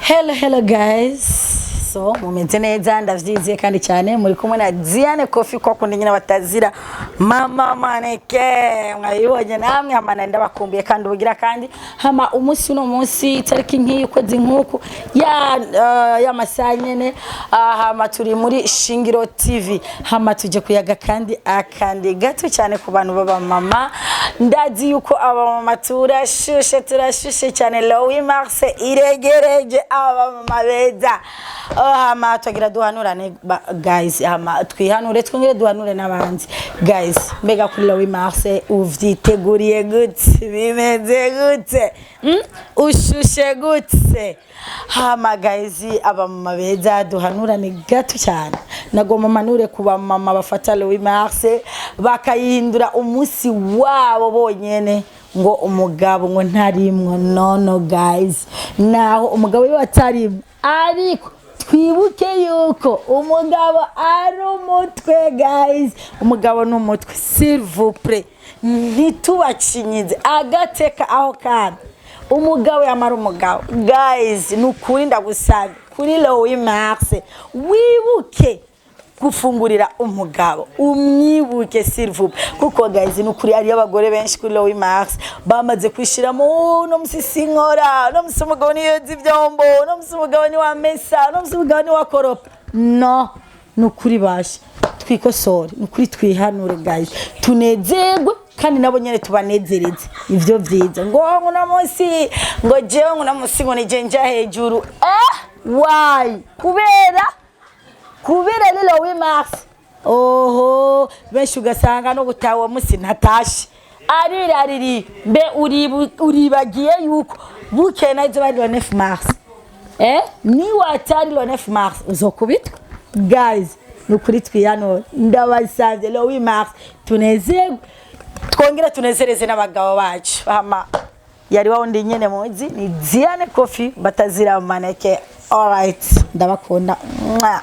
Hello, hello guys. So mumeze neza, ndavyiziye kandi cyane. Muri kumwe na Diane Kofi, kwa kundi nyine batazira mama maneke, mwabibonye namwe. Hama ndabakumbuye kandi ubugira kandi. Hama umunsi, uno munsi, itariki nk'iyi, ukwezi nk'uku, ya masaha nyene, hama turi muri Shingiro TV. Hama tuje kuyaga kandi akandi gato cyane ku bantu baba mama. Ndazi yuko abamama turashushe, turashushe cyane. Le 8 mars iregereje, abamama beza. Oh, hama tugira duhanurane guys. Hama twihanure, twongere duhanure n'abandi guys. Mbega kuri le 8 mars uvyiteguriye gute? Bimeze gute? Ushushe gute? Hama guys, abamama beza, duhanurane gato cyane. Nagomba manure ku bamama bafata le 8 mars bakayihindura umunsi wabo bonyene, ngo umugabo ngo ntarimwo. No, no guys, naho umugabo iyo atarimwo, ariko twibuke yuko umugabo ari umutwe. Guys, umugabo ni umutwe. S'il vous plaît, ntitubacinyize agateka aho. Kandi umugabo yamara umugabo. Guys, ni ukuri ndagusabye, kuri le 8 mars wibuke gufungurira umugabo, umwibuke s'il vous plaît. Kuko guys, ni ukuri hariyo abagore benshi kuri le 8 mars bamaze kwishiramo: "Uno musi sinkora, uno musi umugabo niyoza ivyombo, uno musi umugabo ni wamesa, uno musi umugabo ni wakoropa." No, ni ukuri basha twikosore, ni ukuri twihanure guys, tunezerwe kandi nabo nyene tubanezereze. Ivyo vyiza ngo uno munsi, ngo jewe, ngo uno munsi ngo nije nja hejuru. Why? Kubera ni le 8 mars. Oho, benshi ugasanga no gutaha uwo munsi ntatashe, arirariri. Mbe uribagiye yuko bukeye nazo bari le 9 mars? Ni watari le 9 mars uzokubitwa. Guys, ni ukuri twiyanure, ndabasavye. Le 8 mars tunezerwe, twongere tunezereze n'abagabo bacu. Hama yari wa wundi nyene muzi, ni Diane Kofi batazira maneke. Alright, ndabakunda. Mwah.